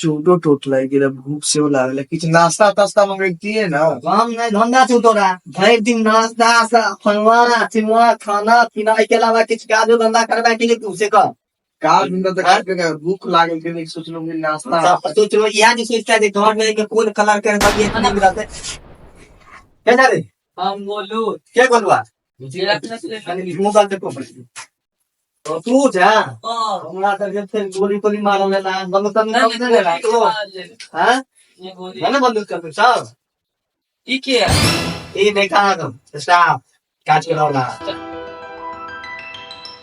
चोटो टोट लागि गेल भूख सेहो लागल किछु नाश्ता तास्ता मंगैतियै ने। काम नहि धंधा छौ तोरा, भरि दिन नाश्ता फलुआ चिनुआ खाना पीना, एहिके अलावा किछु काजो धंधा करबै कि नहि तू से कह। काज धंधा तऽ करबे करब, भूख लागल गेल सोचलहुँ कि नाश्ता। सोचलो इएह जे सोचता जे घर में के कोन कलर के बगिए नीक रहतै। केना रे? हम बोलू। के बोलुआ? कनि मुँह देखो तू जा। हमरा तऽ जे फेर गोली तोली मारल लेला बंदूक तंदूक सब नहि लेला तो हाँ नहि बंदूक तंदूक सब। ई के है? ई नहि कहा तुम स्टाफ काज करे वाला।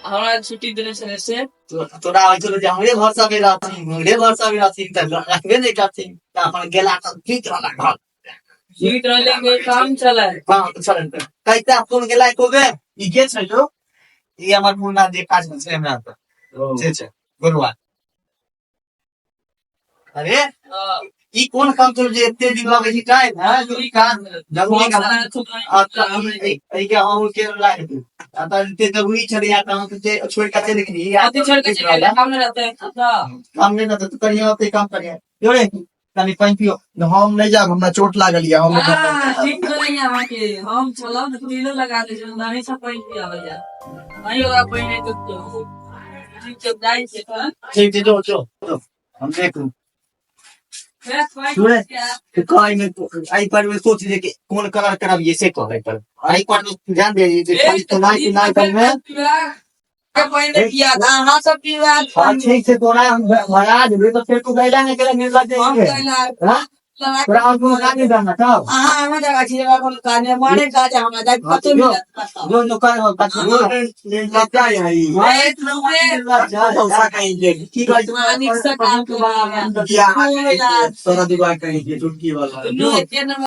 हमरा छुट्टी देने छलै से। तोरा होइ छलो जे हमरे भरोसा में रहथिन, हमरे भरोसा में रहथिन तऽ रखबे नहि करथिन तऽ अपन गेला तऽ जीत रहला घर। जीत रहले कोई काम चलै। हाँ चल कैता फोन गेला एको बेर। ई के छै जो ई हमर मुन्ना जे काज छै हमरा तऽ से छै गोलुआ। अरे ई कोन काम छौ जे एते दिन लगै छै टाइम? हैं, जरूरी काम, जरूरी काम। अच्छा एहि के हम के लाग आ तऽ एते जरूरी छलै आ तऽ हम जे छोड़ि कऽ चलि गेली। अथी छोड़ के चलि गेलै, काम नहि रहतै काम नहि रहतै तऽ करियै ओते काम करियै। यो रे कनि पानि पियो। हम नहि जायब, हमरा चोट लागल यऽ हम। ठीक छलै अहाँके, हम छलहुँ तऽ तेलो लगा दै छलहुँ, अहीं सब पानि पियाबै जाय अहीं ओकरा पानि नहि दुखतौ। ठीक छै, जाइ छियै तहन। ठीक छै, जो जो हम देखू। सुने कहै एहि पर मे सोच जे कि कोन कलर करबियै से कह। एहि पर एहि पर ध्यान दे जे खाली तो नहि नहि पर मे पहिने पिया था अहाँ सब पीवा। हाँ ठीक छै, तोरा हम भरा देबै तऽ फेर तू गैला नहि केला निर्लज। हाँ तोरा और कोनो काज नहि करना तब। अहाँ अहाँ जगह छी, हमरा कोनो काज नहि, मारे काज है हमरा जाय कतौ मिलत। जो जो कर कतौ। निर्लज्जा है ई। की कहै छै? नीक से काम तोरा दिमाग कहीं के चुटकी वाला। दुनू एके नंबर।